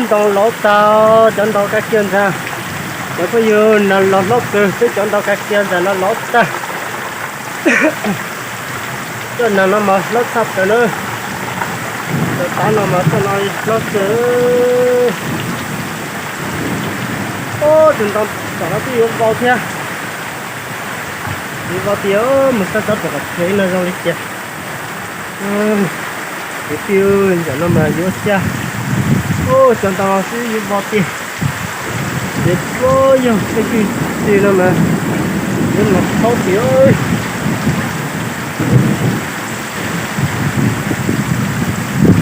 Ntoo lov tag, cov ntoo kab kiag ntag. Cov phooj ywg, nag los hlob kawg, peb cov ntoo kab kiag ntag no lov tag. Cov nag no mas hlob tshaj plaws na. Cov tav no mas txoj no hlob kawg. Ob, tus ntoo tom no twb yuav vau thiab. Yuav vau tiag, mus saib tsob pem qhov tsev no zoo li cas. Tus twj ywm ntawm no mas yuav xyaj. Ub, cov ntoo no xwb yuav vau tiag. Ces puag yog tej kwj twg no mas yuav los thaub tiag.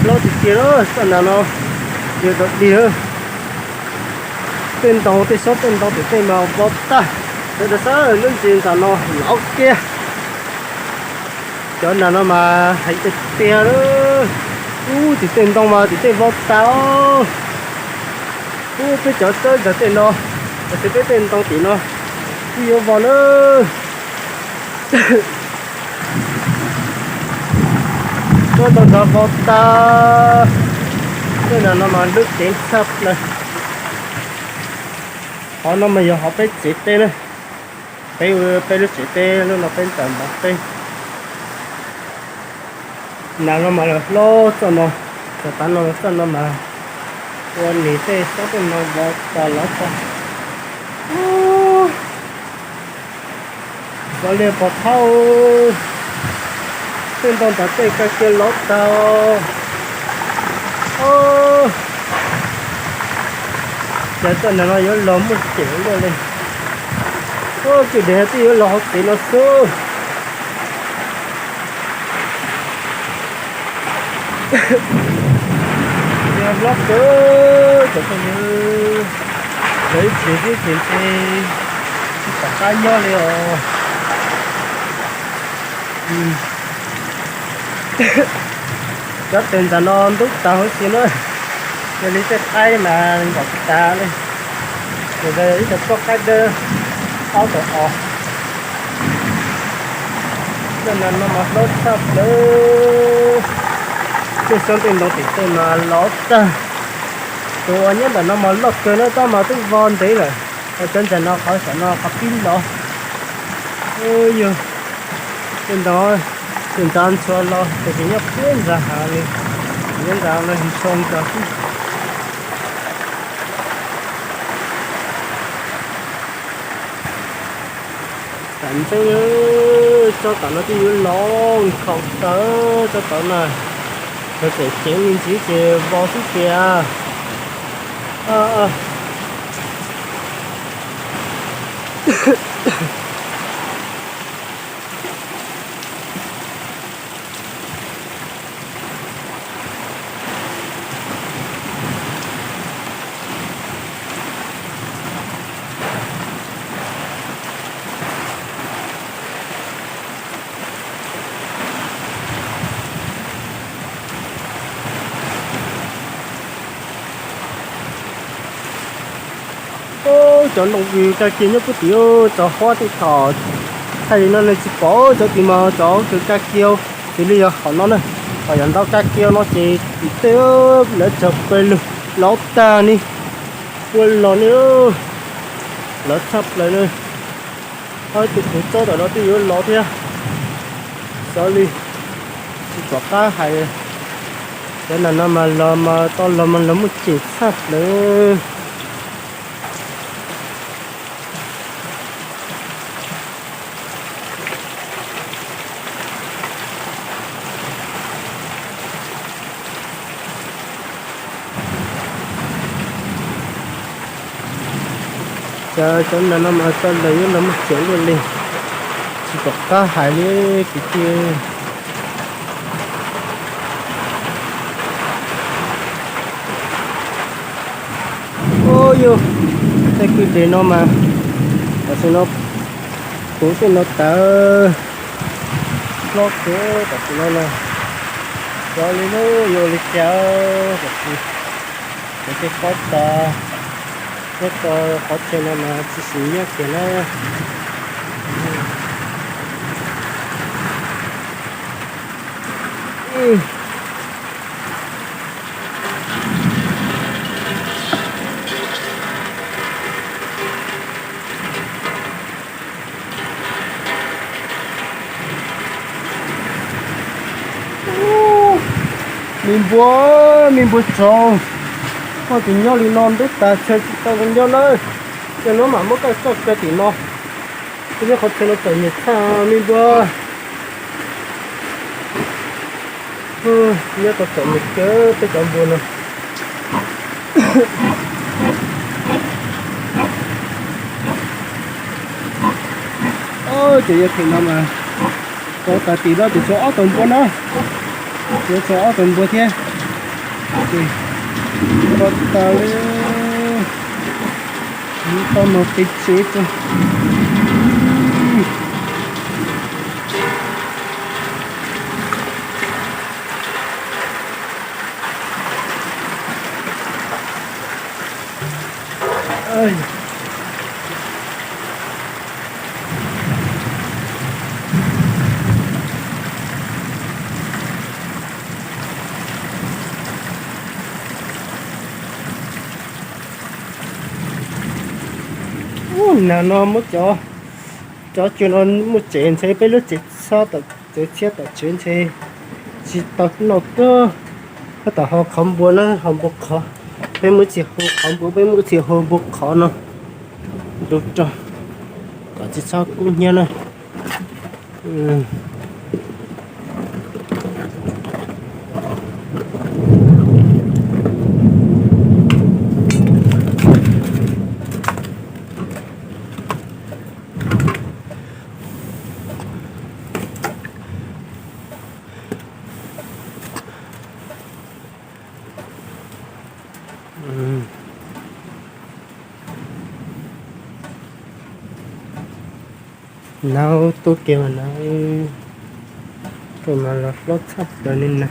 Hlob tiag tiag, txoj nag no yog tau dig. Tej ntoo, tej xob tej ntoo tim tej mas vau tag. Sawv daws saib, lub ntsis ntawm no lov kiag. Cov nag no mas heev tiag tiag lawm. Ub, tim tej ntoo mas tim tej vau tag. Ub, peb cov txawb ntawm tej no, tab sis peb tej ntoo tim no twb yuav vau na. Tsob ntoo ntawd vau tag. Tej nag no mas hlub ceev tshaj plaws. Qhov no mas yog qhov peb tsev teb na. Peb, peb lub tsev teb lub no peb ntawm npoo teb. Nag no mas los hlob txoj no, cov tav no txoj no mas ua nim tej xob tej no vau tas lov tas. Xov liag pos thawj, tej ntoo ntawd tej kab kiag lov tag. Ces txoj nag no yuav los muaj ceem luaj li. Kwj deg twb yuav los hauv tsev no xwb. Yog hlob kawg, cov phooj ywg, lawv ib txhis xwb ces ntshe tsis pom qab nyob li os. Cov teg ntawm no ntub tas huv si na, yog li tej qaib mas nkaum tas li. Ces ib co poj qaib dawb ob tau os. Tej nag no mas hlob tshaj plaws. Tej xyoob tej ntoo tim tej mas lov tag. Tus uas nyob ntawm no mas loj kawg na, tab mas twb vau ntev lawm. Cov ntawm no qhov saum no qhov pib lov. Yog tej ntoo, tej ntxhab ntxhua los ces nyob puag ntxa hav li, nyob ntxa no ntxhua ntxa xwb. Tam ntej tsob tav no twb yuav los nkhaus tawv, tsob tav na, cov tseem ceev li ntxiv ces vau xwb tiag. Cov ntoo kws kaj kiag nyob puag tim, cov huab tej thaum thaij li no nej tsis pom, cov tim mas cov kws kaj kiag xws li yog qhov no na, qhov yog ntau kaj kiag no ces tim tej lawv tsawg pawg lug lov tag ni, puag los ni, lov tshaj plaws na. Ob tug kuv tsob tom no twb yuav lov thiab, xyov li, tsis pom qab hais. Cov nag no mas los mas tau los mas los muaj ceem tshaj plaws. Cov, cov nag no mas tau los yuav los muaj ceem luaj li, tsis pom qab hais li kwv tij. Ub yug, tej kwj deg no mas tam sim no kuv tej no tawv hlob kawg tam sim no na. Xyov li lub yuav ua li cas tam sim, kuv tej pob txha nyob rau qhov chaw no mas tsis sim nyiaj kiag na. Me npua, me npua tsaug, koj tsis nyob li no ntub tas chaw tsis tau zoo nyob nawb. Ces no mam muab koj coj kaw tim no. Koj nyob qhov chaw no txom nyem tshaj me npua. Nyob tau txom nyem kawg peb cov npua no. Ces yog thaum no mas, tau tas tim no ces tshuav ob tug npua no, tshuav tshuav ob tug npua thiab. Ces tau tas li, tau mus pem tsev tso. Ub, nag no muab cov, cov cua no mus tsev ntshe peb lub tsev txhob tom tsev txhiab tom tsev ntshe tsis tau noj kawg. Tab tom hau qhov npua na, hau npua qhov. Peb muab txhia hu qhov npua, peb muab txhia hu npua qhov no rau rau kom tsis txhob kub hnyiab na. Nau tu kiag mas nau, tus mas los hlob tshaj plaws li na.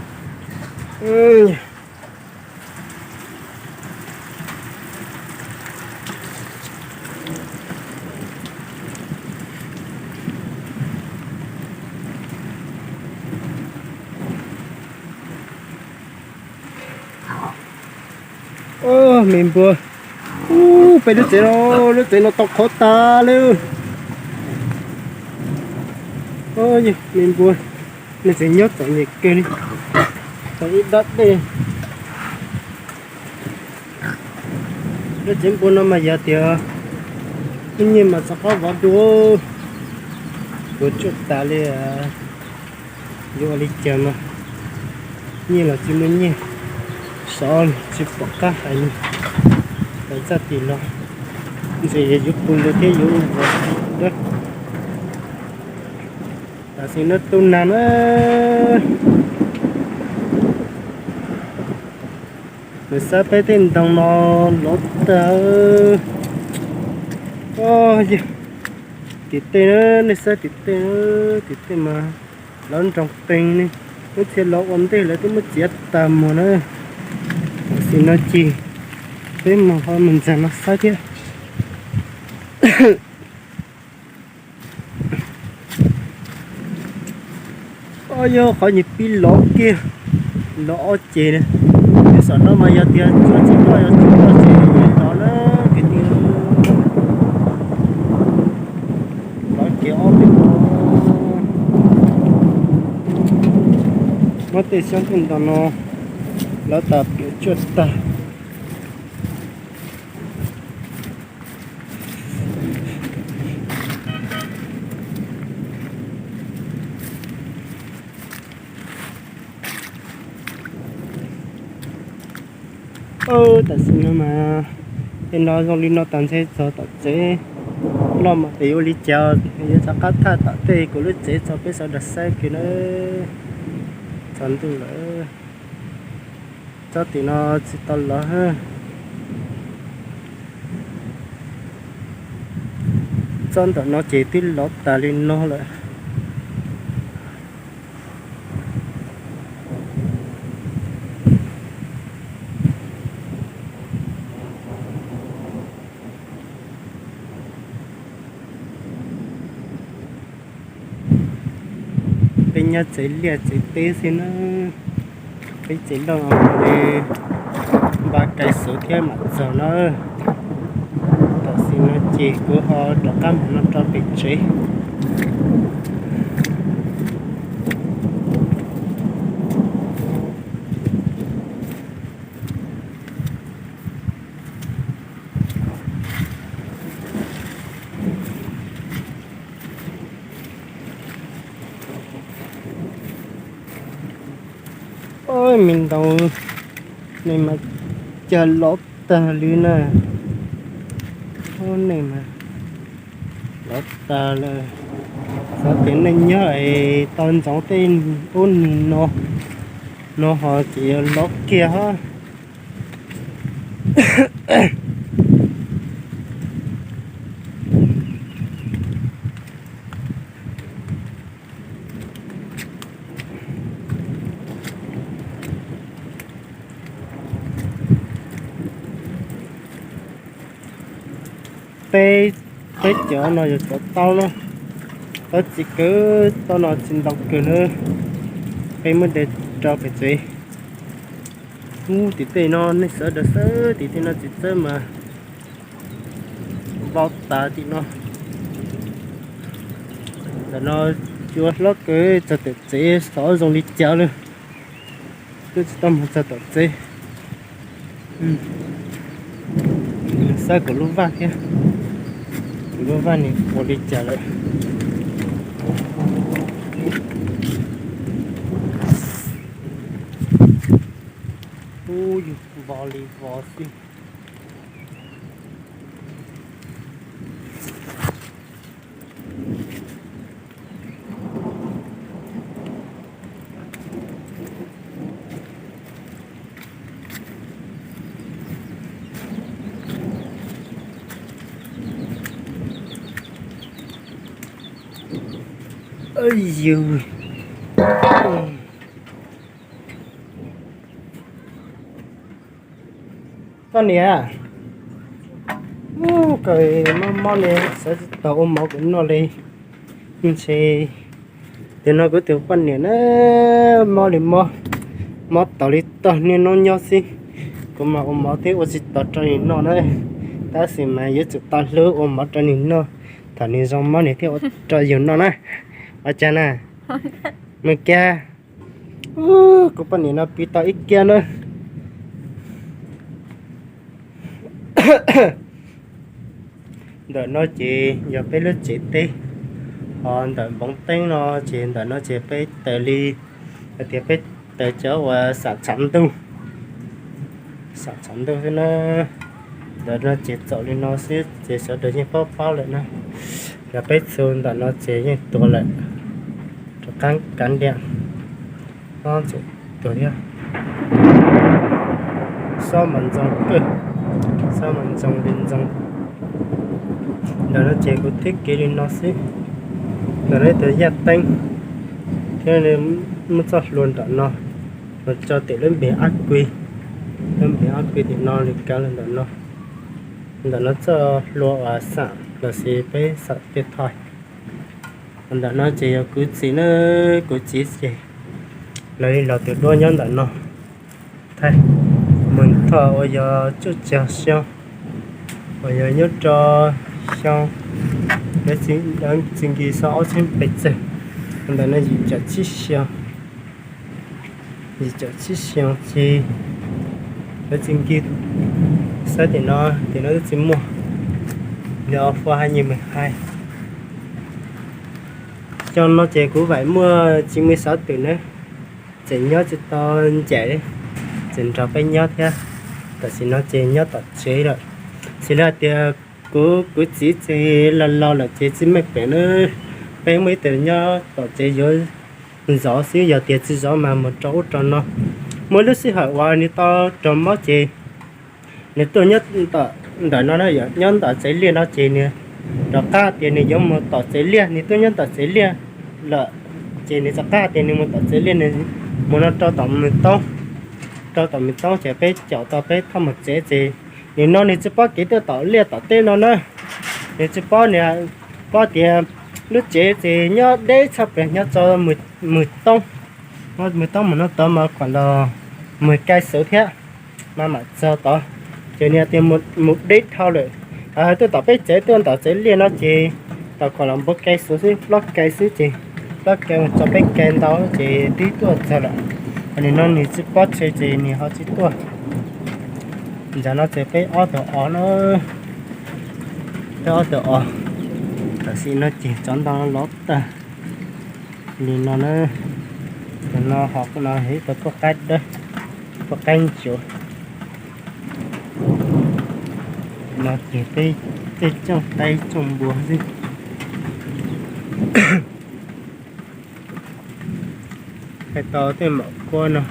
Ub, me npua, ub, peb lub tsev no, lub tsev no tau qhov tas li. Me npua, nej tseem nyob txom nyem kawg li, tau ib dab dej. Lub tsev npua no mas yog tias muaj nyiaj mas rov qab vov dua, puas tsuaj tas li. Yuav ua li cas mas nyiaj los tsis muaj nyiaj, xyov tsis pom qab hais li. Lawv txaj tim los ntshe yuav pw lawm thiab yuav ua dab. Tam sim no tu nag na, nws xab peb tej ntoo no lov tag. Tim tej na, nej xab tim tej, tim tej mas lov nroo qees li, muab txhia lov ua ntej lawv twb muab txiav tag mus na. Tam sim no ces peb mus ho mus ntxag no xab thiab. Yog qhov nyuag pib lov kiag, lov ob ceg na. Tej zaum no mas yog tias tsuas tsis loj, yog tsis loj ces lov na kwv tij. Lov kiag ob peb lov. Muab tej xyoob tej ntoo no lov tas piam tsuaj tag. Tam sim no mas, es no zoo li no tas ntshe txog tom tsev loj mas es yuav ua li cas, yuav rov qab thaj tom tej kuv lub tsev txog peb sawv daws saib kiag na. Tsaus ntuj lawm, tsob tim no tsis tau lov. Tsob ntawm no ces twb lov tas li no lawm. Peb nyob tsev liaj tsev teb xwb na, peb tsev loj li npaj kais xuv thiab mam txog na. Tam sim no ces kuv ho rov qab mus no rau pem tsev. Me ntaus, nej mas cas lov tag li na. Ub, nej mas lov tag lawm. Xav tias nej nyob es tau ntsoov tej ub nig no, no ho tseem yuav lov kiag hab. Peb, peb cov no yog cov taub na, taub txiv kawg, taub no txiv ntau kawg na. Peb muab de rau pem tsev. Ub, tim tej no nej sawv daws saib, tim tej no txiv txawb mas vau tas tim no. Ntawm no cua hlob kawg, txog tom tsev xov zoo li cas lawm. Twb tsis tau mus txog tom tsev. Xav kuv lub vaj thiab, kuv lub vaj nws ua li cas lawm. Ub, yus vov li vov xwb. Yus, koj niam, ub, kawg mob mob li, xav tsis tau ua mov kuv noj li. Ntshe tiam no kuv tus poj niam na, mob li mob, mob tau li tog niaj hnub nyob xwb. Kuv mas ua mov thiab ua tsis tau rau nws noj na, tab sis mas yuav tsum tau hlub ua mov rau nws noj, thaum nws zoo mob nws thiaj ua rau yus noj na. Ua cas na, me kiag, kuv poj niam no pw tau ib kiag na. Ntawm no ces yog peb lub tsev teb, ho ntawm npoov teeb no ces ntawm no ces peb taws li, hais tias peb taws cov uas xam tshav ntuj, xam tshav ntuj xwb na. Ntawm no ces txaus li no xwb ces sawv daws yeej paub paub lawm na. Yog peb txhu ntawm no ces yeej tuag lawm, rov qab kav liam, xob ntxum tuag thiab. Xob mas ntxoo kawg, xob mas ntxoo li ntxoo. Ntawm no ces kuv thib kev li no xwb. Ntawm no ib tug yaj teeb thiab, muab txoj hlua nram no los tso tim lub npeg ab kui, lub npeg ab kui tim no li kav los ntawm no. Ntawm no txoj hlua uas xam los sis peb xam tej thoi. Ntawm no ces yog kuv txiv na, kuv txiv ces lawv los tus duab nyob ntawm no. Thaij mus thoj uas yog cuaj caug xyoo, uas yog nyob rau xyoo, lawv txi nkig xyoo ob txhiab peb txeg, ntawm no yim caum tsib xyoo, yim caum tsib xyoo ces lawv txi nkig, xav tias no, tias no twb tsis muaj, yog fua hai nyuag me hais. Xyoo no ces kuv vaim muaj tsis muaj xov twm na, tseem nyob tsis tau ncaim li, tseem nrog peb nyob thiab. Tam sim no ces nyob tom tsev lawm, xws li hais tias kuv, kuv txiv ces laus laus lawm ces tsis meej pem na, peb muaj ib tug nyob tom tsev yuav zov xwb, yog tias tsis zov mas mus rau ub rau no. Muaj lub sij hawm uas nws tau raug mob ces nws tuaj nyob ntawm no, nyob ntawm tsev liaj no ces nws rov qab tias nws yuav mus tom tsev liaj, nws tuaj nyob ntawm tsev liaj lawm ces nws rov qab tias nws mus tom tsev liaj, nws mus no rau tom Mws Toob, rau tom Mws Toob ces peb caum tau peb thauj mus tsev ces nws no nws tsis paub kev tuaj tom liaj tom teb no na, nws tsis paub, nws paub tias lub tsev ces nyob deb tshaj plaws nyob tso Mws Toob, Mws Toob mus no tod mas khuam los Mws Kai Xuv thiab, mas mam txog tod, ces nws tias mus deb dhau lawm. Tuaj tom peb tsev, tuaj ntawm tsev liaj no ces tau khuam los npua Kai Xuv xwb, plaub Kai xwb ces plaub Kai mus tso peb Kai ntau ces twb tuaj txog lawm. Nws no nws tsis paub tsev ces nws ho tsis tuaj. Ntawm no ces peb ob tug os na, peb ob tug os. Tam sim no ces tsov ntau lov tag li no na. Tam no ho no ib tug poj qaib dawb, poj qaib ntsuav. No ces peb tej cooj qaib cooj npua xwb. Hais tau tej mom kuab no,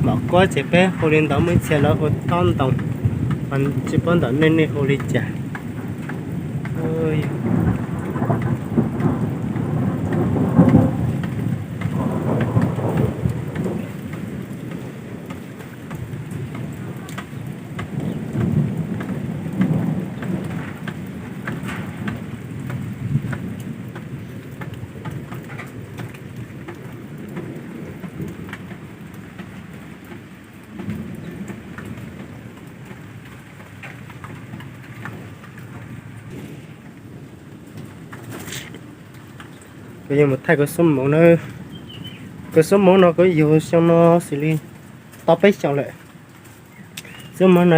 mom kuab ces peb hu li ntawd, muaj ib txhia lawv hu tob ntoos, tsis paub ntawm nej nej hu li cas. Kuv yeej mus thaij kuv xub moov na. Kuv xub moov no kuv yug xyoo no xws li tau peb xyoos lawm. Xub moov no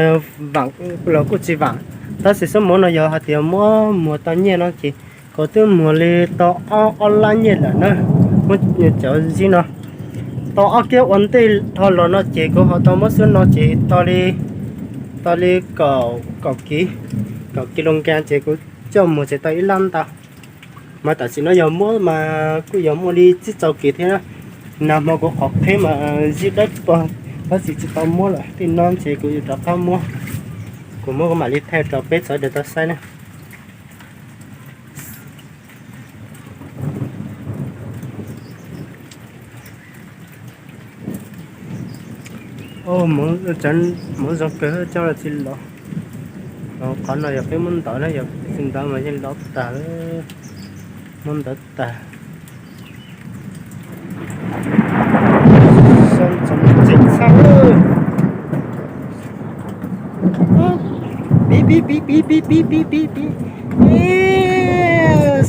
vam los kuj tsis vam, tab sis xub moov no yog hais tias muab muag tau nyiaj no ces kuv twb muag li tau ob ob lab nyiaj lawm na. Muab cov zib no tau ob kiab ua ntej dhau los no ces kuv ho tau muab xub no ces tau li kaum, kaum kis, kaum kis lus nkas ces kuv coj muag tsev tau ib lab ntau. Mas tam sim no yog muab mas kuj yog muaj li tsib rau kis thiab na. Nag hmo kuv qhov qheb mas zib dawb paug, tab sis tsis tau muab lawm, tej no ces kuv yuav rov qab muab. Kuv muab kuv mam li thaij rau peb sawv daws tau saib na. Hmoov zoo kawg coj los tsis lov. Qhov no yog peb muab ntawv na, yog tsis ntawv mas yeej lov tag, muab ntawv tag. Pib pib pib pib pib pib pib pib pib.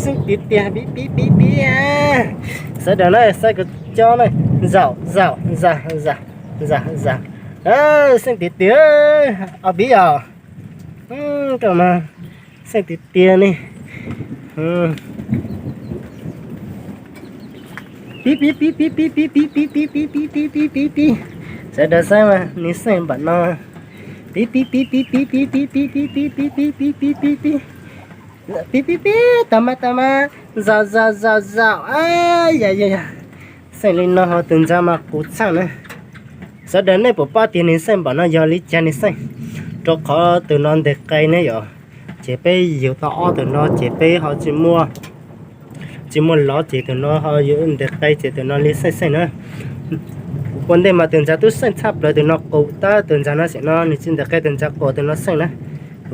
Xeeb tiag tiag, pib pib pib pib. Sawv daws na, saib kuv cov na, zaum zaum zam zam zam zam. Xeeb tiag tiag, ob pib os. Xeeb tiag tiag ne. Pib pib pib pib pib pib pib pib pib pib pib pib pib pib pib. Sawv daws saib mas nws xeeb npaum no. Pib pib pib pib pib pib pib pib pib pib pib pib pib pib pib. Pib pib pib, tau mas tau mas. Zaum zaum zaum zaum. Yog yog yog. Xeeb li no ho tus ntxa mas qus txheej na. Sawv daws nej puas paub tias nws xeeb npaum no yog li cas nws xeeb? Rau qhov tus no nteg qe ne yom, ces peb yug tau ob tug no ces peb ho tsis muaj, tsis muaj lov ces tus no ho yuav nteg qe ces tus no li xeeb xeeb na. Ua ntej mas tus ntxa twb xeeb tshaj plaws, tus no qus tab tus ntxa no xim no nws tsis nteg qe, tus ntxa qus tus no xeeb na.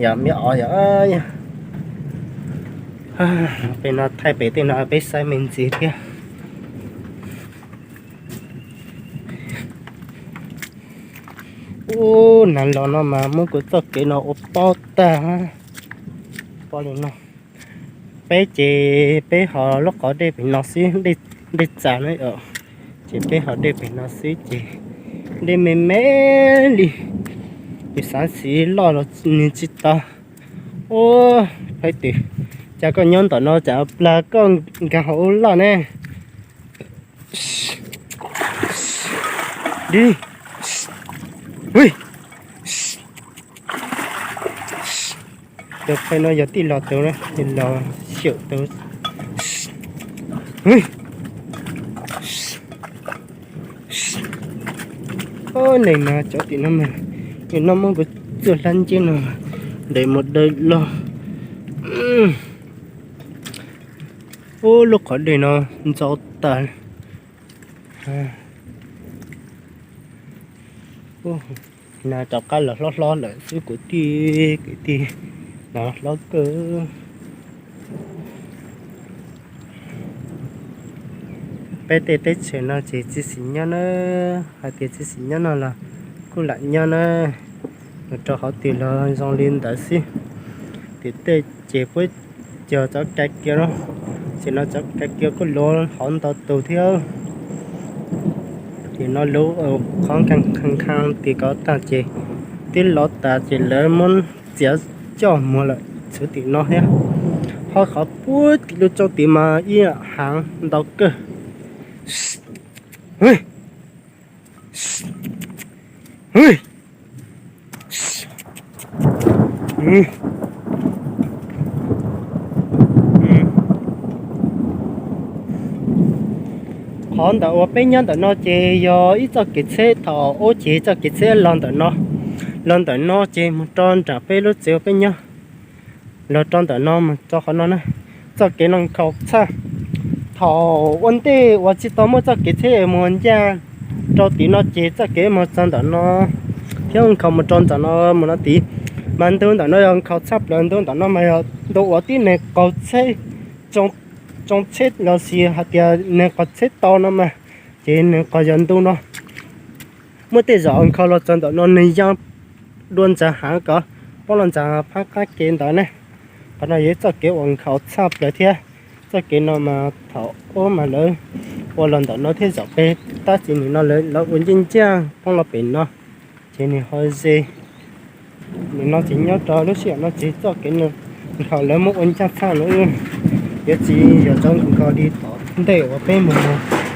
Yog me os yog. Peb no thaij pem tej no peb saib me ntsis thiab. Ub, nag los no mas muab kuv txoj kev no ua pob tag. Pob li no. Peb ces peb ho lub qhov dej pem no xwb, dej txav na, ces peb ho dej pem no xwb ces dej me me li. Tus xav xiv loj los nws tsis tau. Ub, peb tus, cas koj nyob ntawm no cas plag koj nkag hauv ub loj ne? Di. Tus qhe no yog tij laug tus, tij laug xyaum tus. Ob neeg no cov tim no mas, nim no muab kuv txuag hlab nceb no ntes mus daws los. Ub, lub qhov dej no ntxhov tas. Nag rov qab los hlob hlob lawm xwb kwv tij, kwv tij, los hlob kawg. Peb tej teb chaws no ces tsis xis nyob na, hais tias tsis xis nyob no los kuj lam nyob na, mus rau qhov twg los zoo li ntawd xwb. Tim tej ces puab cog cov kais kiav no, ces no cov kais kiav kuj luv hov ntau tus thiab. Ces no luv qhov nkheej nkheej tim ko tag ces twb lov tas ces lawv muab txiav coj muag lawm txhuv tim no thiab. Ho qhov puag tim lub tsoob tid mas ib haav ntau kawg. Hwj, hwj. Qhov ntawm uas peb nyob ntawm no ces yog ib txoj kev tsheb thaum ub ces txoj kev tsheb los ntawm no, los ntawm no ces mus rau nram peb lub tsev uas peb nyob, los rau ntawm no mus rau qhov no na. Txoj kev no nkhaus tshaj. Thaum ua ntej uas tsis tau muaj txoj kev tsheb mus ncaj rau tim no ces txoj kev mus txog ntawm no thiab nkhaus mus rau ntawm no mus no tid. Mas ntu ntawm no yog nkhaus tshaj plaws, ntu ntawm no mas yog ntu uas tib neeg qaug tsheb, tsoo tsheb los sis hais tias neeg qaug tsheb tau no mas, ces neeg qaug yog ntu no. Muaj tej zaum nkhaus los txog ntawm no nws ya dua ntxaws hav kom poob los ntxaws phab qab ke ntawd ne. Qhov no yog ib txoj kev uas nkhaus tshaj plaws thiab. Txoj kev no mas thaum ub mas lawv ua los ntawm no thiab zaum pem, tab sis nim no lawv ua ncaj ncaj poob los pem no, ces nws ho ze. Nim no ces nyob rau lub sij hawm no ces txoj kev no nkhaus lawv muab ua ncaj tshaj lawm. Yuav tsis yog tsav nkhaus li tom ntej uas peb mus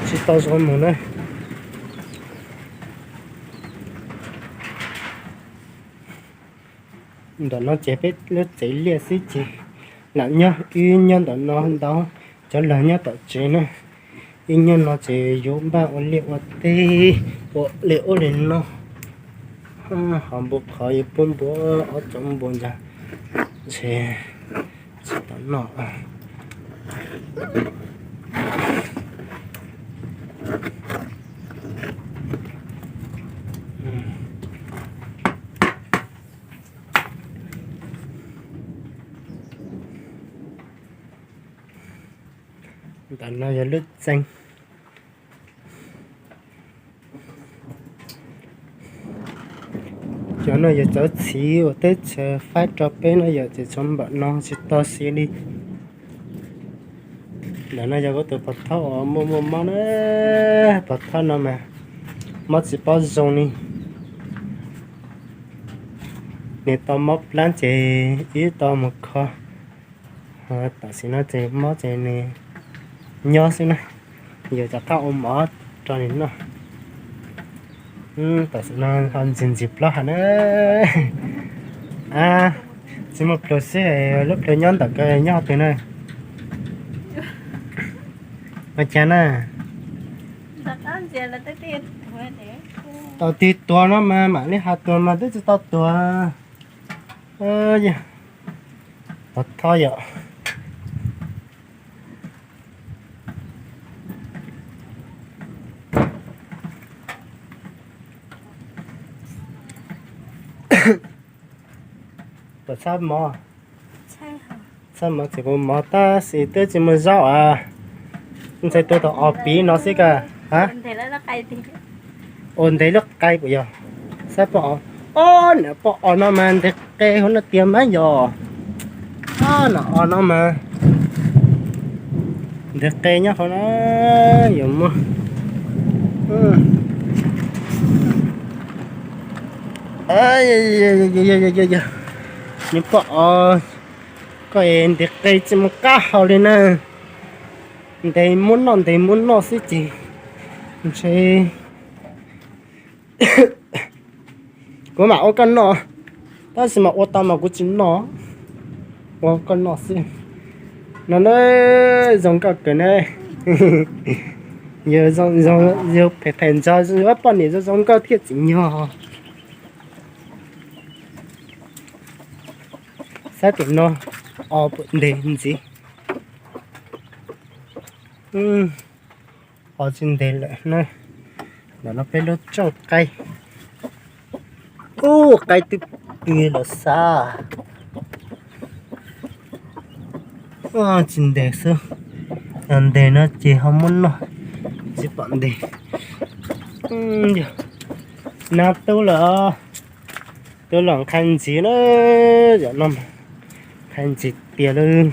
tsis tau zoo mus na. Ntawm no ces peb lub tsev liaj xwb ces lam nyob, wb nyob ntawm no ntau, cov laug nyob tom tsev na. Wb nyob no ces yuav npaj ua liaj ua teb, ua li ub li no. Ho npua qhov yuav pub npua, ob tsob npua ntag, ntshe tsis tau noj. Ntawm no yog lub txee. Cov no yog cov txiv uas teb chaws faib rau peb no yom, ces tshuav npaum no tsis tau siv li. Ntawm no yog kuv tus pov thawj uas muaj muaj mob na, pov thawj no mas mob tsis paub zoo li. Nws tau mob plab ces wb tau mus kho. Tam sim no ces mob ces nws nyob xwb na, yuav rov qab ua mov rau nws noj. Tam sim no ho ntxim ntxim plab heev na. Tsis muaj plhws xwb, lub plhws nyob ntawm ko nyob twg na? Ua cas na? Tau tig tuag no mas mam li has tuag mas twb tsis tau tuag. Pov thawj yom. Puas txhawj mov? Txhawj mov ces kuv mov tab sis twb tsis muaj zaub as. Ntxhais tua tau ob peb no xwb ka. Ha? Ua ntev lub qai puas yog? Saib poj os. Ob niam poj os no mas ntev qe hauv no tiag mas yog. Ob niam os no mas ntev qe nyob hauv no yuav muaj. Niam poj os, koj es ntev qe tsis mus qab hau li na. Ntev muab noj ntev muab noj xwb ces ntshe kuv mam ua koj noj, tab sis mas ua tau mas kuv tsis noj, ua koj noj xwb. No na, zoo nkauj kawg ne. Yog zoo, yog phem phem ntxog poj niam zoo zoo nkauj thiaj tsim nyog. Saib tus no, os puas ntev ntxiv. Os tsis ntev lawm na. Ntawm no peb lub tsooj qaib. Ub, qaib twb pw los xav. Tsis ntev xwb, yog ntev no ces ho muab noj, tsis pom ntev. Yog nab tub lawm, tub los qhai ntxiv na, yom no qhai ntxiv tiag lawm.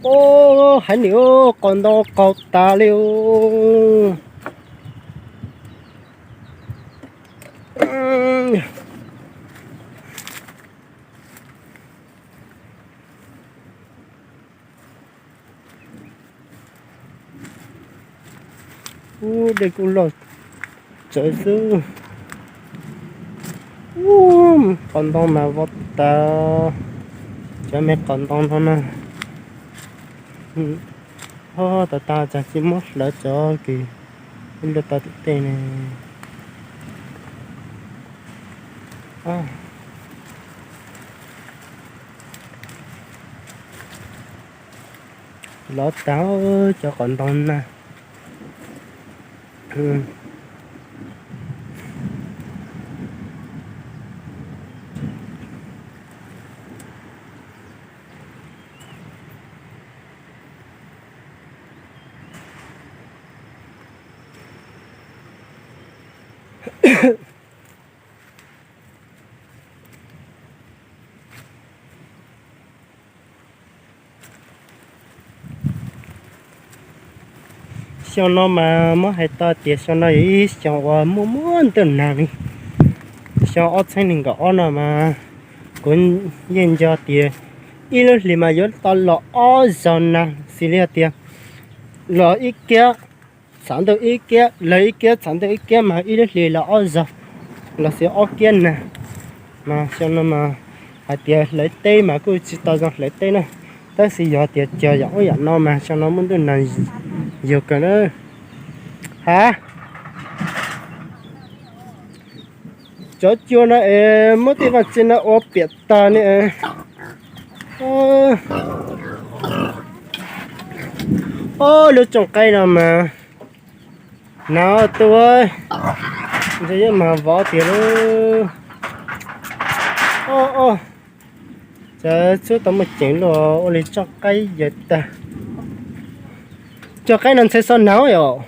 Ub, haiv niam, qaug ntau qaug tas li os. Ub, dej kuj loj tsawv xwb. Qos ntoo mas vov tas, cov me qos ntoo no na. Ho tas tas tsam tsis muab hlawv cov kws ib luaj tau tim tej ne. Lov tas cov qos ntoo na. Xyoo no mas muab hais tau tias xyoo no yog ib xyoo uas muaj muaj ntuj nag li. Xyoo ob txhiab nees nkaum ob no mas kuv yeej nco tias ib lub hlis mas yuav tau los ob zaug nag xws li hais tias los ib kiab txhav ntuj ib kiab, los ib kiab txhav ntuj ib kiab mas ib lub hlis los ob zaug los xws ob kiab nag. Mas xyoo no mas hais tias hlawv teb mas kuj tsis tau zoo hlawv teb na, tab sis yog tias cog yam ub yam no mas xyoo no muaj ntuj nag yug kawg na. Ha, cov cua no es muab tej vaj tse no ua piam tag ne. Ob lub tsooj qaib no mas hnav tuaj ntshe yuav mag vov tiag lauj. Ob, ob, cov txhub tau muaj ceem luaj ua li tsooj qaib yawg tag. Tsooj qaib no ntshe xo hnav yom.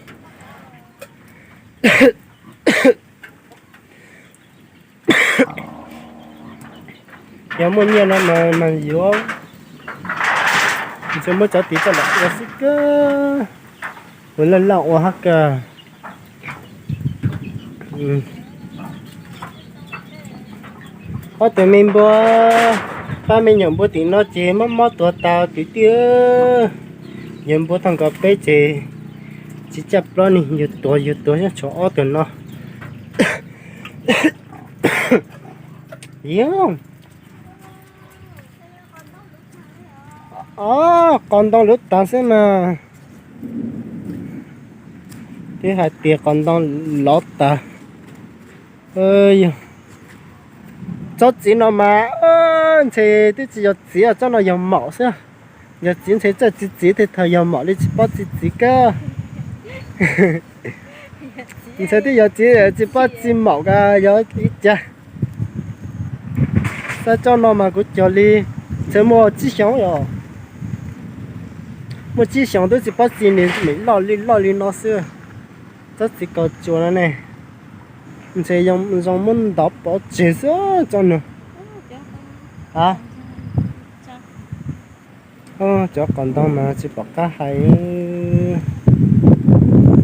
Yog muaj nyiaj no mas mas yuav ntshe muab cov tid coj los ua xwb kawg. Ua laj laj ua hab kawg. Ob tug me npua, pab me nyuam npua tim no ces mob mob tuag tas kwv tij. Yawg npua tag nkaus peb ces tsis caj plaub ni, yug tuag yug tuag nyob tshuav ob tug no. Yog qos ntoo luv tas xwb mas. Twb hais tias qos ntoo lov tas. Tsob txiv no mas ntshe twb tsis yog txiv, tsob no yog maum xwb. Yog txiv ntshe txawj txiv txiv tej thaum yog maum li tsis paub txiv txiv kawg. Ntshe twb yog txiv tsis paub txiv maum ka yog ib cas. Xav tsob no mas kuv cog li ntshe muaj tsib xyoos yom. Muaj tsib xyoos twb tsis paub txiv, nws loj li loj li no xwb. Tsob txiv kaus tsuas no ne, ntshe zoo muab ntov pov tseg xwb tsob no. Cov qos ntoo mas tsis pom qab hais.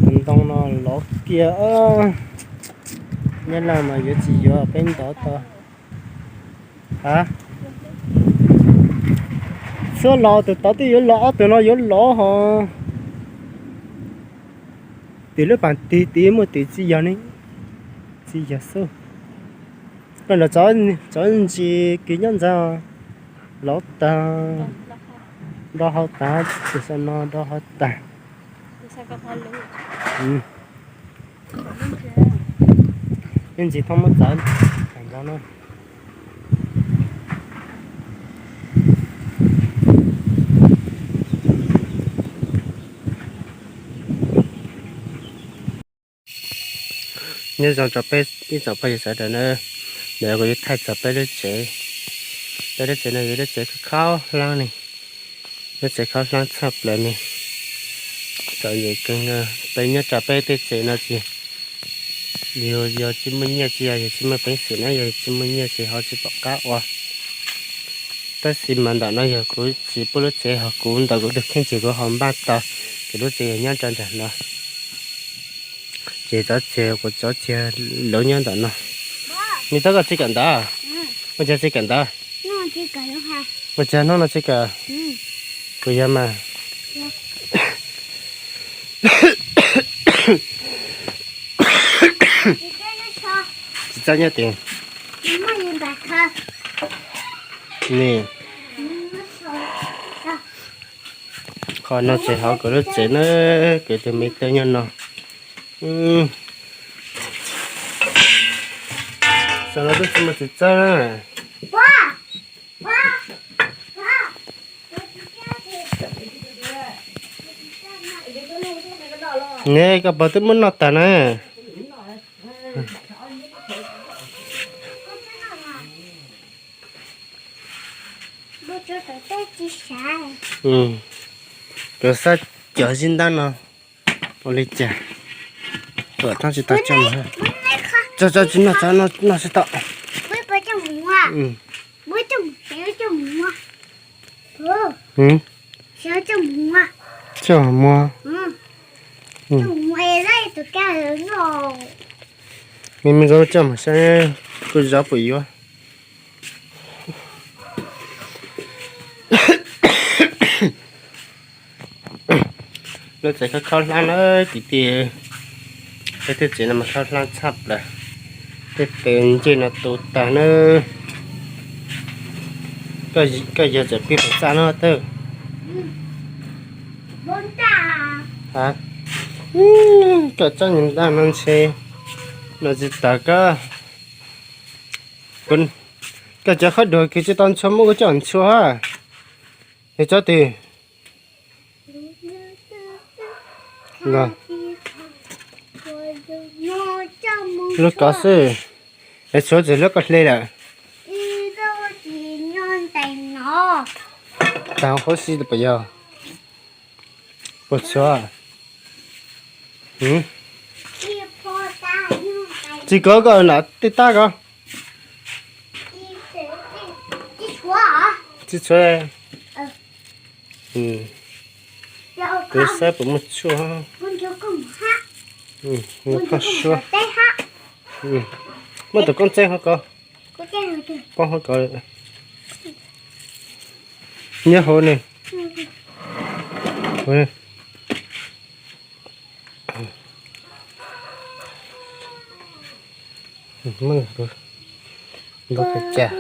Qos ntoo no lov kiag. Nyab Laj mas yuav tsis yuav peb ntov tau. A, txhua los tus tod twb yuav los, ob tug no yuav los ho. Tim lub pas tig tid muaj tim txiv yawg ne, txiv yawg xwb. Los cov ntsis kis nyob ntxag lov tag, do hau tag, tus xav no do hau tag. Ib ntsis thoob muab txawv ntawd no. Nyob zoo rau peb ib tsoom phooj ywg sawv daws na, ntawm kuv yuav thaij txog peb lub tsev. Peb lub tsev no yog lub tsev khaub hlab ne, lub tsev khaub hlab tshaj plaws ne. Txom nyem kawg nkaus, peb nyob rau peb tej tsev no ces yus yog tsis muaj nyiaj, tsis yog yus tsis muaj peev xwm na, yog tsis muaj nyiaj ces ho tsis pom qab ua. Tab sis mas ntawm no yog kuv txiv pub lub tsev, ho kuv ntawm kuv tus kheej ces kuv ho npaj tau, ces lub tsev yog nyob rau nram no. Ces txov txiag, kuv txov txiag lawv nyob ntawm no. Nws txov koj txiv kawm ntawv? Ua cas txiv kawm ntawv? Ua cas hnub no txiv kawm? Kuv yog mas. Txawb nyob tias, ni, qhov no ces hauv kuv lub tsev na, kuv tus me tub nyob no. Xav no twb tsis muaj txiv txawb na. Ne, koj pog twb muab noj tag na. Kuv xav cov zib ntab no ua li cas, tuam thaub tsis tau coj mus. Tso tso tsis noj, tso noj tsis tau. Coj mus muag. Me me zoo coj mus saib kuj zov puas yuav. Lub tsev khaub khaub hlab na kwv tij, peb tej tsev no mas khaub hlab tshaj plaws. Tej tes ncej no tu tag na. Koj yog txawm pib pem txaj no tawb. Koj txoj nyuag ntaj no ntshe no tsis tas koj. Koj cov khaub duav kws tsis tau ntxhua muab kuv coj ntxhua. Yog tsob twg? Lub kov xwb. Es tshuav txog lub koj hle lawm. Tag hauv qhov si puas yog? Puas tshuav? Tsis kov koj nram tej tab ko. Tsis tshuav. Kuv saib puas muaj tshuaj. Muaj phaj suab. Muaj tus koob txeeb hauv ko. Poob hauv ko. Nyob hauv ne. Npau cas.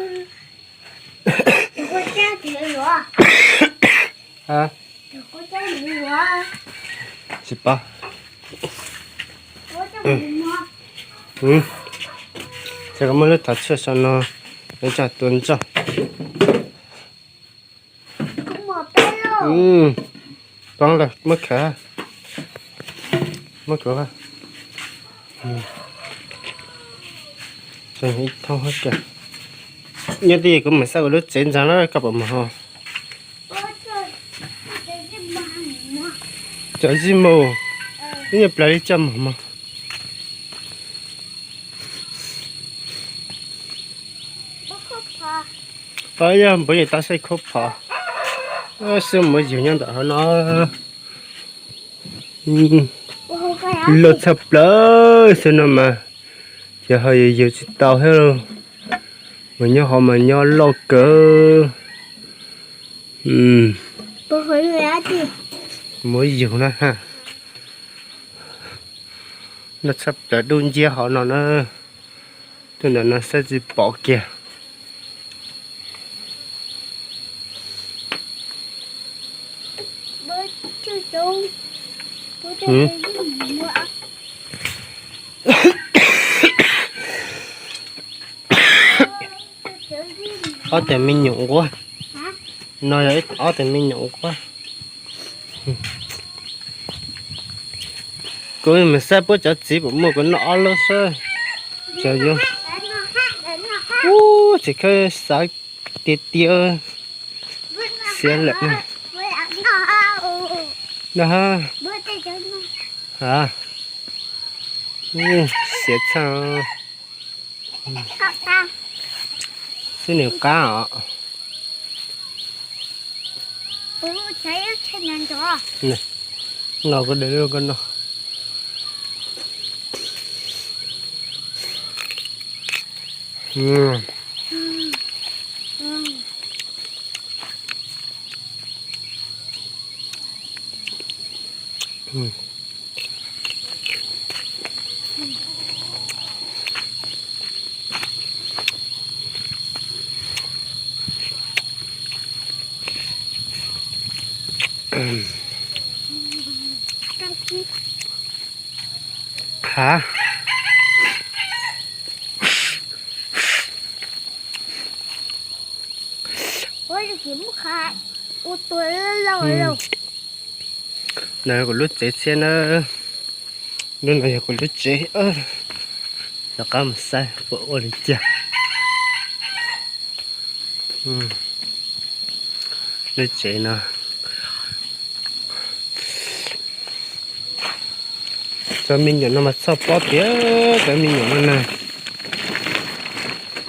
Tsis paub. Ces koj muab lub thov tshuaj sau no, coj tua ntsoj. Poob lawm, muab khaws, muab khaws. Ib thoob hab kag. Nyob twj ywm kuv mam xauj kuv lub tsev ntxag na, koj puas mus ho? Cov zij mus, ib nyuag plaws li coj mus mog. Yog npawg yawg tau saib khaub phom, xwb muaj yug nyob ntawm hauv no. Loj tshaj plaws xwb no mas, ces ho yug yug tsis tau thiab lauj. Mas nyob hauv mas nyob loj kawg. Muaj yug na ha. Loj tshaj plaws, dub nciab hauv no na. Tuaj ntawm no saib tsis pom kiag. Ob tug me nyuam nquab. No yog ob tug me nyuam nquab. Kuv mus saib puab cov txiv puas muaj, kuv noj ob lub xwb. Cov yuav, ub, tsis khawb xav tiag tiag. Xiav lawm. No ha. Xiav txhaj. Xib nws qab os. No kuv de lub koj no. Hav. No yog kuv lub tsev thiab na. Lub no yog kuv lub tsev. Rov qab mus saib puas ua li cas. Lub tsev no cov me nyuam no mas txhoj pob tiag, cov me nyuam no na.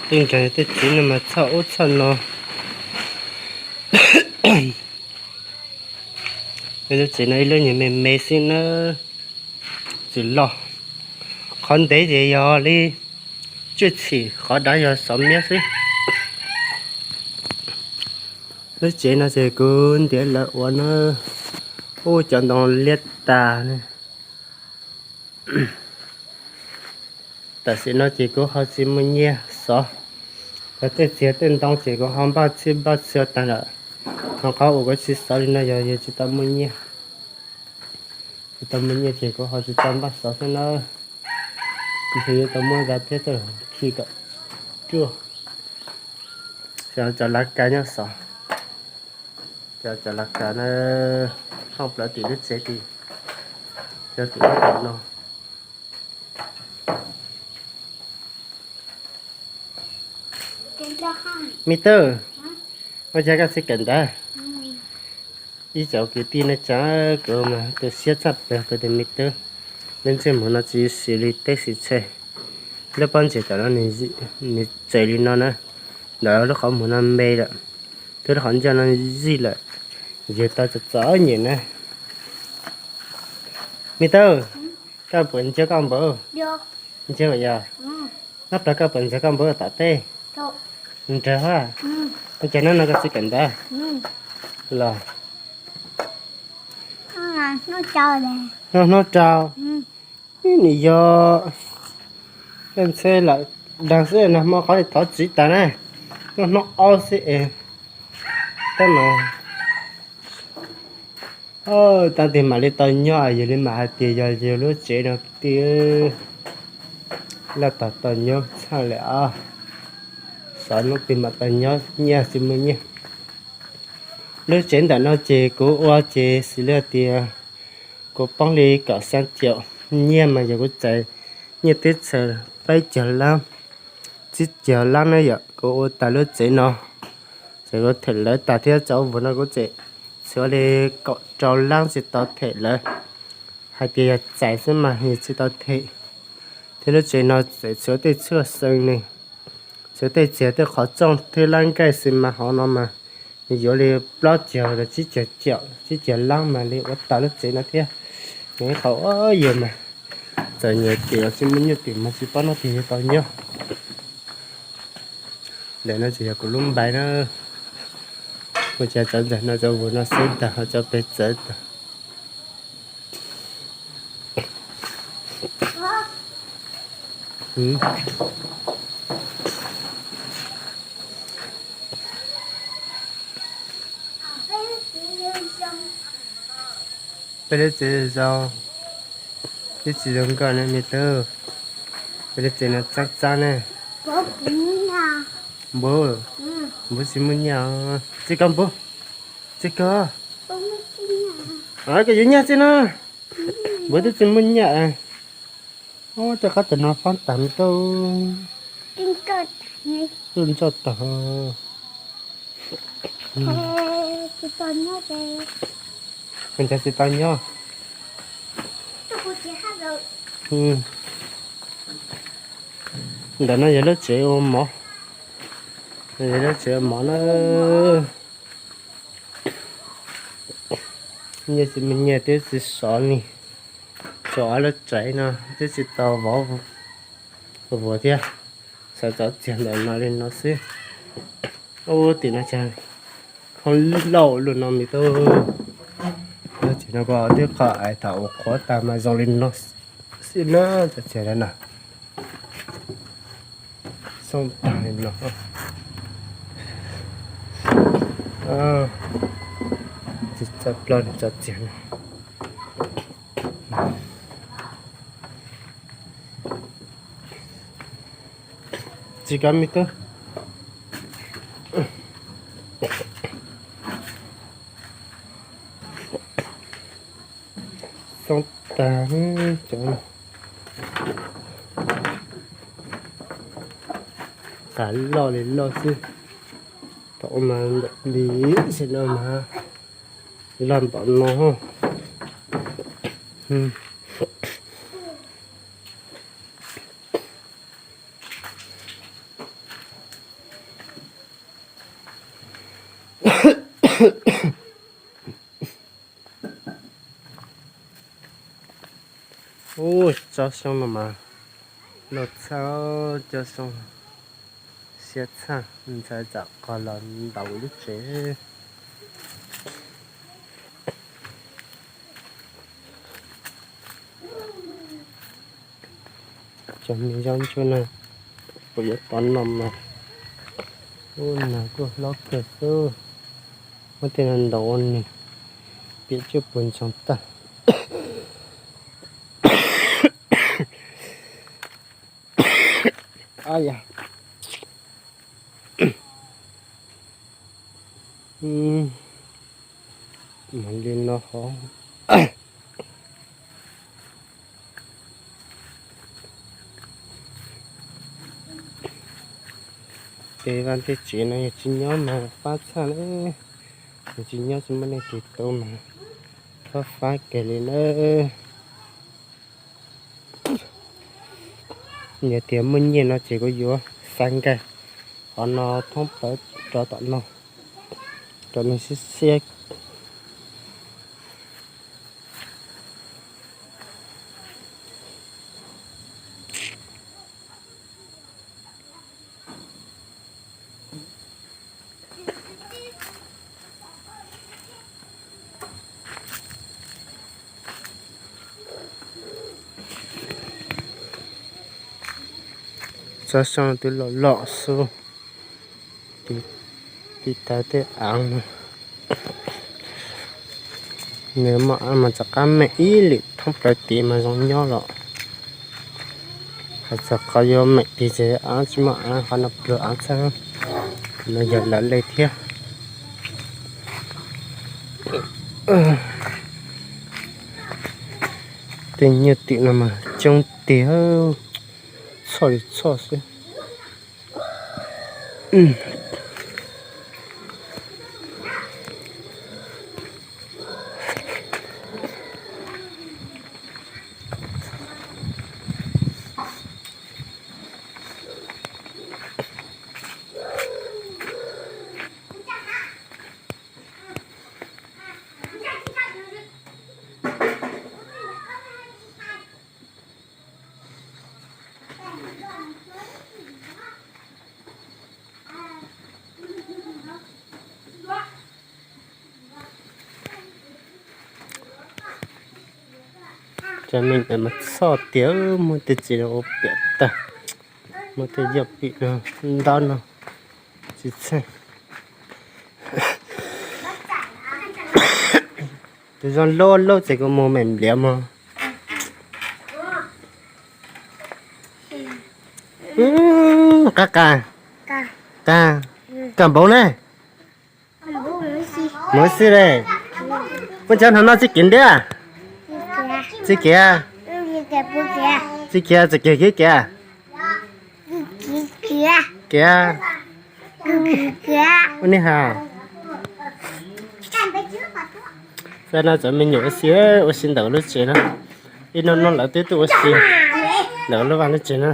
Tej nkawd tej txiv no mas txhoj ub txhoj no. Lub tsev no ib lub nyuag me me xwb na, tsis loj. Qhov ntev ces yog li tswj txhim, qhov dav yog xov miab xwb. Lub tsev no ces kuv ntiav lawv ua na, ub cov ntoo liab tas. Tam sim no ces kuv ho tsis muaj nyiaj xov. Cov tej txiag tej ntoo ces kuv ho npaj txhij npaj txhua tag lawm. Ho qhov uas kuv tsis xov li no yog yus tsis tau muaj nyiaj. Tsis tau muaj nyiaj ces kuv ho tsis tau npaj xov thiab na. Ntshe yuav tau muab za thiab coj los khi kom ruaj. Cov lav kas nyob xov. Cov lav kas na, thooj plaws tim lub tsev tim, cov tim lub no. Me Tub, ua cas koj txiv kawm ntawv? Ib cov kwv tij neej tsa, kuv mas tu siab tshaj plaws kuv tus me tub. Lub ntsej muag no tsis siv li teb siv tshe. Lub pob ntseg tom no nws txawm li no na, ntawm lub qhov muag no me lawm, thiab lub qhov ncauj no zij lawm, yug tau txom txom nyem na. Me Tub, koj puas ntsia koj npawg? Ntsia yog. Nyob plaws koj puas ntsia koj npawg tom tej? Nrag ha. Ua cas hnub no koj txiv kawm ntawv los? Hnub rau. Nws yog ntxhe lawm dag xwb no, hmo qhov thov txiv tas na, hnub aub xwb es. Tab mas tag tig mam li tau nyob, yog li mas hais tias yog yus lub tsev no kwv tij, laj tog tau nyob txhaj lawm os. Xav hnub twg mam tau nyob, nyiaj tsis muaj nyiaj. Lub tsev ntawm no ces kuv ua ces xws li tias kuv poob li kaum xya caum nyiaj mas yog kuv txais nyiaj teb chaws peb caug lab, tsib caug lab na yom, kuv ua tas lub tsev no. Txawm kuv them lawv tas thiab, cov vug no kuv tseem tshuav li kaum rau lab tsis tau them lawv. Hais tias yog txais xwb mas yus tsis tau them. Thiab lub tsev no txawm tshuav tej txhuaj xees ne, tshuav tej txiag tej qhov tsooj thiab lab nkaij xi mas hauv no mas yuav li plaub caug los tsib caug caum, tsib caug lab mas li ua tas lub tsev no thiab. Nws ib qho ua yus mas txawm nyiam tim los tsis muaj nyiaj tim mas tsis paub noj tiag yuav tau nyob. Ntawm no ces yog kuv lub npai na. Ua cas cov ntawm no cov vug no xwb ntag, ho cov pes txawv tag. Peb lub tsev zoo, twb tsis zoo nkauj na me tub. Peb lub tsev no txab txab ne. Npub, npub tsis muaj nyiaj. Txij koj npub, txij koj. Koj yuav nyiaj txij no. Npub twb tsis muaj nyiaj. Rov qab tam no fab tas me tub. Twb ntsoj tag. Ua cas tsis tau nyob? Ntawm no yog lub tsev ua mov, yog lub tsev ua mov na. Nyiaj tsis muaj nyiaj twb tsis sov li. Tso ob lub tsev no twb tsis tau vov vuas thiab. Xav tso txiag ntawm no li no xwb. Ub, tim no cas khoob lauj luaj no me tub. Tsev no kuj twb qhov ais thaum ua qhuav tas mas zoo li no xwb na, cov txiag no na. Xoob tag li no. Tsis Txog plaub nws txog txiag no. Tsis kov me tub. Xoob tag cov qas loj li loj xwb. Thaum mas ntawm li xwb no mas loj npaum no. Ub, tsob xyoob no mas loj tshaj, cov xyoob siab tshaj, ntxhais txawm qos los ntaus lub tsev. Cov me zaub ntsuab no kuv yuav tau noj mas, ub, nas kuj hlob kawg xwb. Muab tej no ntaus ua nws, piam cuaj puas ntsoog tag. Mas li no hov. Tej vaj tej tsev no yog tsis nyob mas fab tshaj na. Yog tsis nyob tsis muaj leej twg tu mas fab fab kiag li na. Yog tias muaj nyiaj no ces kuv yuav xa nkag qhov no thoob plaws rov tom no, rau nws xiab xiab. Tsob xyoob twb loj loj xwb, tiv tawv tej av no. Nws muaj av mas rov qab meem ib lwm thoob plaws tid mas zoo nyob los, hais txog qhov yuav meem tid ces av tsis muaj av, qhov no pluag av txhab, no yog lawv li thiab. Tej nyuj twm no mas coob tiag, txhoj li txhoj xwb. Cov me nyuam mas txhoj tiag, muab tej txiv no ua piam tag, muab tej yoj pim no, ntab no tsis txheej. Tus zoo loj loj ces kuv mus meem npliav mog. Qab qab, qab, kaj npaum ne. Mus xwb le. Muaj cov hno no txij kiv ntiab. Txij kiv, txij kiv, txij kiv, kiv kiv, kiv. Ua nej has. Xav no cov me nyuam ua si, ua si ntawm lub tsev na. Ib hnub hnub lawv twb tuaj ua si ntawm lub vaj lub tsev na.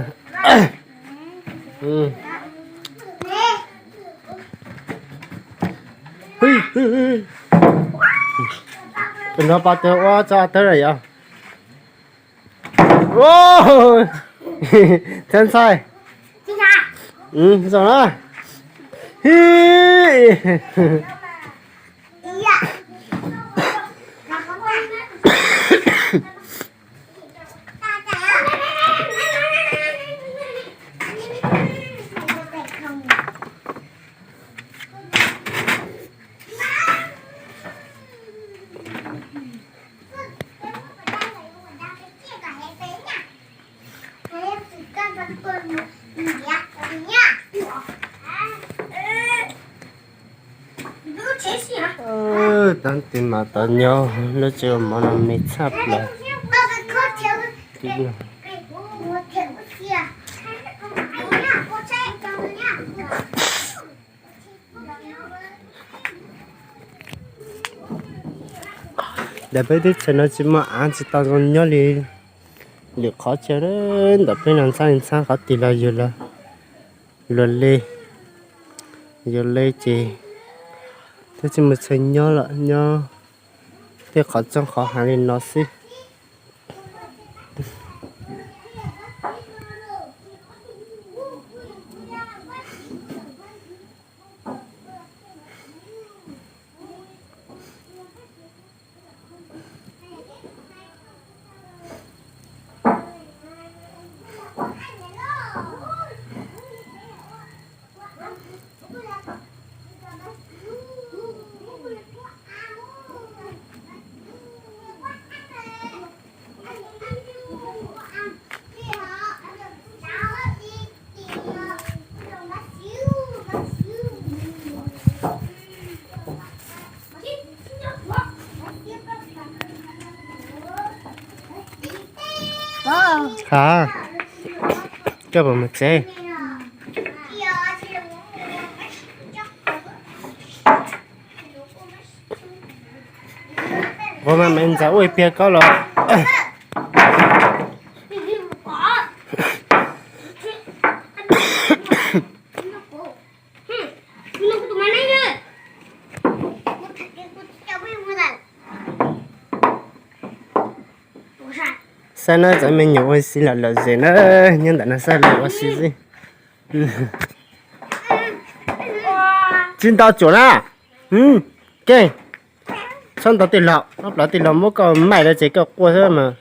Tus no pom tus ua tso tawb lawm yom. Ntxhais, ntxhais. Zoo na. Tab tis mas tau nyob lub tsev ua mov no me tshaj plaws. Ntawm peb teb chaws no tsis muaj av tsis tau zoo nyob li lwm qhov chaw. Ntawm peb no ntxhab li ntxhab qhov twg los yog luag li, yog li ces twb tsis muaj chaw nyob lawm, nyob tej qhov txooj qhov hav li no xwb. Hab, koj puas mus tsev? Ua mas me ntxhais ua ib pliag koj los. Saib na, cov me nyuam ua si lawm lawm zem na, nyob ntawm no saib lawv ua si xwb. Tsis ntau tsuam na. Ke, txhob ntau tij laug, ob plaub tij laug muab koj maim lawm ces koj quaj xwb mas.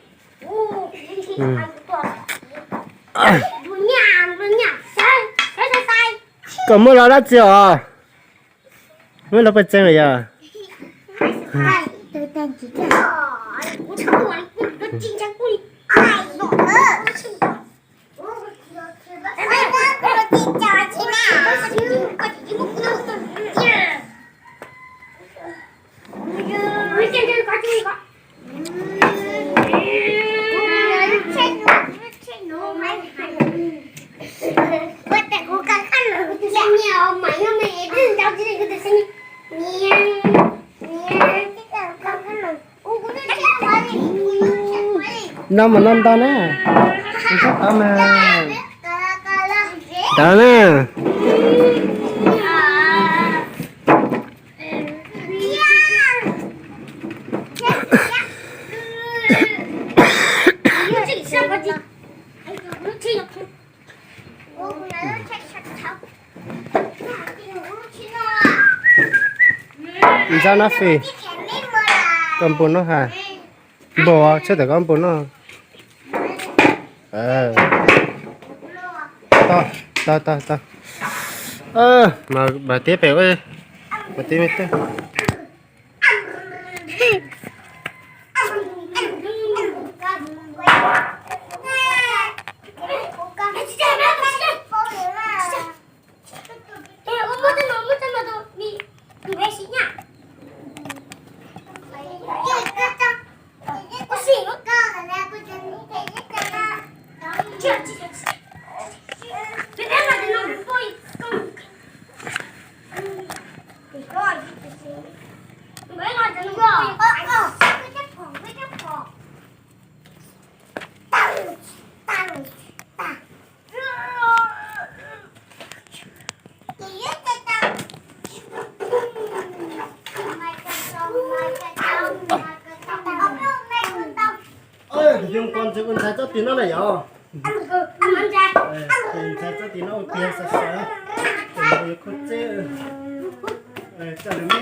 Koj muab los dab tsi os? Muab los paj tseeb los yog? No mas no ntau na. Tau na. Ntxhab no fij, koj npau no has, npau tshaj tawm koj npau no. Tau, tau, tau, tau. Mas tib pem, mas tib me teg. Ntxhais txob tis no na yog. Ntxhais txob tis no ua tiag xav xav, yuav khuj txeb. Coj lawv me.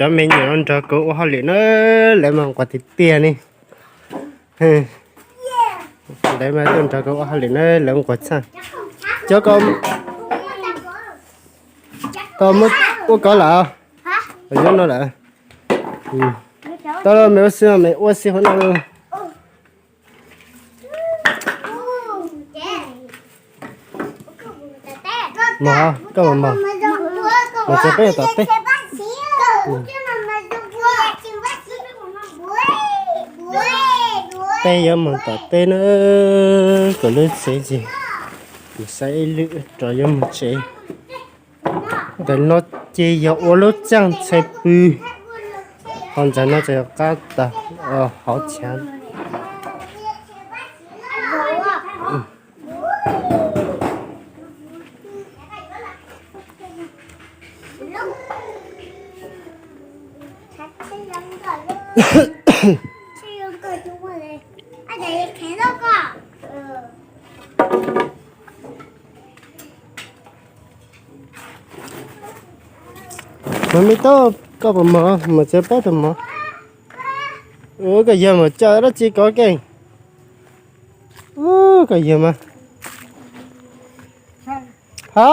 Cov me nyuam no nrog kuv ua hauj lwm na, lawv mas nquag tiag tiag ne. Lawv mas tuaj nrog kuv ua hauj lwm na, lawv nquag txhaj. Cov ko, tau muab ua kov lawm, yuav no lawm. Tau los, me ua si, me ua si hauv no. Mog, koj mus mog, mus tsev peb tom teb. Peb yuav mus tom teb na, kom lub tsev ntxim, mus saib ib lwm rov yuav mus tsev. Ntawm no ces yog ua lub txaj ntxhais pw, ho ntawm no ces yog qab tag, hauv chav. Mas me tub, koj puas mog? Mus tsev peb tus mog. Ua koj yawg mus coj dab tsi kov keej. Ub, koj yawg mas. Ha.